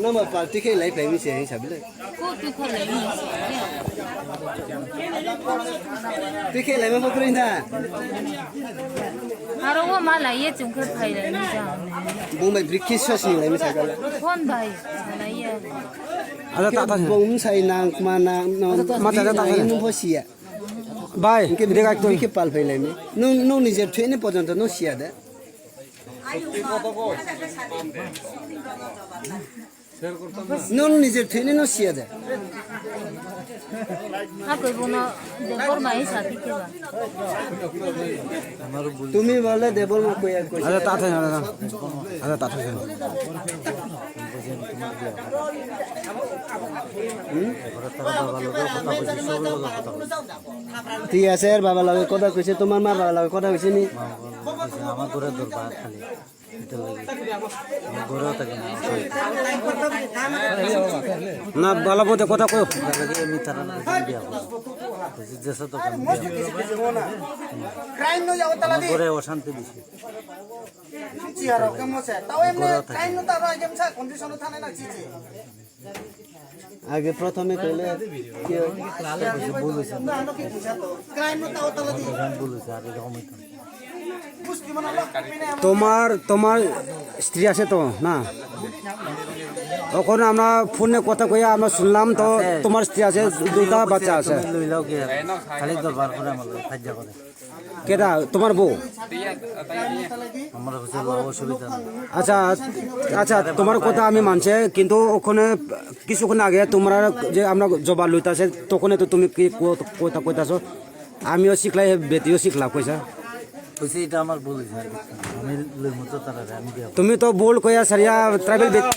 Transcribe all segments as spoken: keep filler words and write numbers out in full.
Number pal tikhe lai phai mi se hin sabile. Ko tikhe lai mi se. Tikhe lai ma pokri na. Aro wo ma lai ye chung khe phai lai mi ja. Bung bai bri kis sos ni lai mi sabile. Phone bai lai ye. Ada tak tak. Bung sai nang ma na ma ta ta ta. Nung pho sia. Bai, hingke bide gak tui. Bike pal phai lai mi. Nung, nung ni je thwi ni pojonto nung sia de. Nung ni je thwi ni nung sia de. Ako bono de bor mai sa ti ke ba. Tumi bole de bor ma koya koya. Ada tak thai, ada tak. Ada tak thai. Hmm? Thik ase, baba loge kotha koise, tomar ma baba loge kotha koise ni. Ama gore dorkar khali. Eta lagi. Ama gore ta kena. Na, bala bote kotha koyo. Lagi ami tara lagi biya. Jesa to kan biya. Ama gore oshanti bisi. Chichi aro kemo se. Tao emne kain no taro agem sa condition thane na chichi. Age prothome koile ki bulu sa. Kain no tao tala di. Bulu sa, age homoi. Tomar, tomar stri ase to, na? Okhon amra phone e kotha koya, amra sunlam to, tomar stri ase, duita bachcha ase. Loi lao ke, khali dorbar kore amar loi, hajja kore. Keda, tomar bou? Amar hoche lao osubidha nei. Acha, acha, tomar kotha ami manche, kintu okhone kisukkhon age tomra je amra joba loita ase, tokhone to tumi ki ko-, kotha koita so. Amio sikhlai, betio sikhla koisa. Hoise eta amar bul hoise. Ami loimo to tarare, ami diya. Tumi to bul koya saria tribal bet-,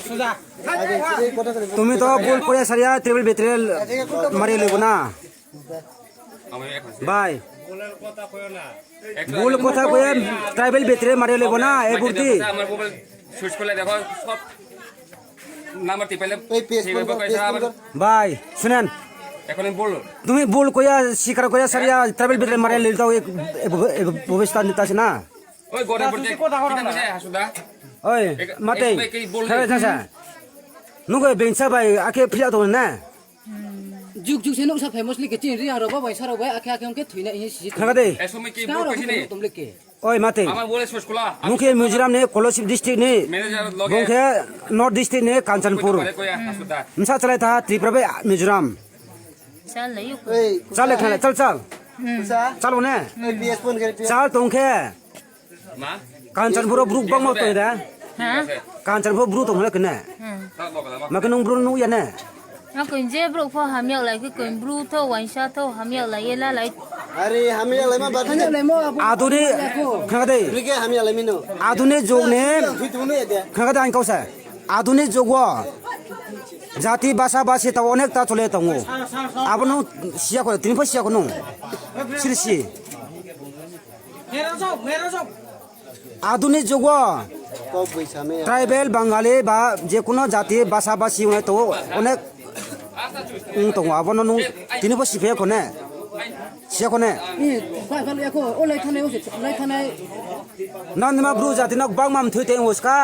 tumi to bul koya saria tribal betre mari loibo na. Bai. Bul kotha koya tribal betre mari loibo na, e burti. আমার mobile switch করলে দেখো, সব নাম্বার টিপাইলে এই পেজ ঠিক হবে, ফোন কর, পয়সা পেজ ফোন আবার কর। ভাই, শুনেন। এখন আমি বলবো। তুমি ভুল কইয়া, স্বীকার কইয়া সারিয়া, ট্রাইবেল বেটার মারিয়া লিলতাও এক, এক, এক, ভবিষ্যৎ নিতে আসে না। ওই গড়ে পড়তে, ঠিক আছে, হাসুদা? ওই, এক, মাতে, এক, এক, বললে। খেলা যাচ্ছে। নুকে বেঞ্চা ভাই, আকে ফিরা তো না। Juk juk se nuksa famous like chin ri aro ba bai saro bai akhe akhe hwnkhe thwina hi si. Khakade. Esomoi ki bol kaisi ni? Oi mate. Ama bole soskula. Mukhe Mizoram ni Kolasib district ni. Manager loge. Bongkhe North district ni Kanchanpur. Koi koi ya, asuda. Msa chalai tha Tripura bai Mizoram. Chal le khale, chal chal. Chal one. Chal tongkhe. Kanchanpur o bru bangma tong da? Ha? Kanchanpur o bru tong hole kene. Hmm. Ma ke nung bru nung ya ne? Ma kuin je bru pho hamyak lai ke kuin bru tho waisa tho hamyak lai ye la lai. Are hamyak lai ma ba. Aduni khade. Bru ke hamyak lai mino. Aduni jog ne. Khade ang kausa. Aduni jog o. Jati basa basi ta onek ta chole tongo. Abono siya ko, tini pho siya ko nung. Siri si. Aduni jugo tribal Bangali ba je kuno jati basa basi wngwi tongo, onek wng tongo, abono nung tini bo siphe khone, siya khone. Ni, bai, bai, eko, o lai thanai, o lai thanai. Nang nima bru jati nok bang mam thwi teng uska.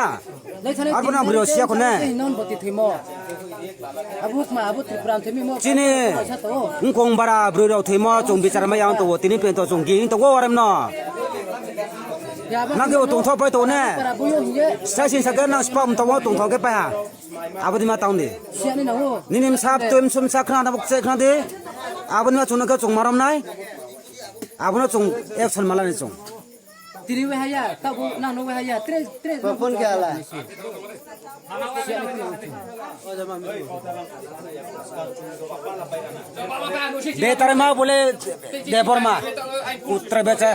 Arbo nang bru siya khone. Non boti thwimo. Abo hukma, abo Tripura thwimo. Chini. Sa to. Wngkong bara bru rok thwimo, chwng bichar mai ang to, tini pen to chwng ging to go arem no. Ya, abo nang ke o tong thok pai to ne. Para buyo hiye. Sa sin sa ke nang spam to tong thok ke pa ha. Abo di ma taun di. Siya ni na o. Nini msap tu msum sa khna na bok che khna di. Abo ni ma chwng ke chwng marom nai. Abo no chwng action malani chwng. Tiri we haya, tabu nang no we haya, tre, tre. Phone ke ala. Betarma bole Debbarma. Putra becha.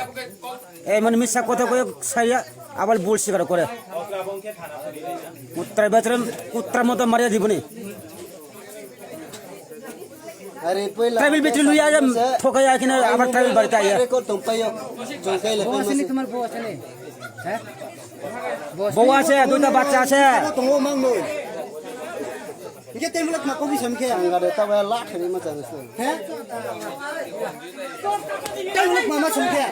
E mane misa kotha koyo saya abal bul sikar kore. Putra becha putra moto mariya diboni. Tribal betri luya ya, thoka ya kina abar tribal barita ya. Record tong payo. Jongkai le. Bo asini, tomar bo asini. Ha? Bo asini, duita bachcha ase. Tongo mang noi. Nge temulak ma kobi samkhe. Angare ta ba la khani ma chang se. Ha? Temulak ma ma samkhe.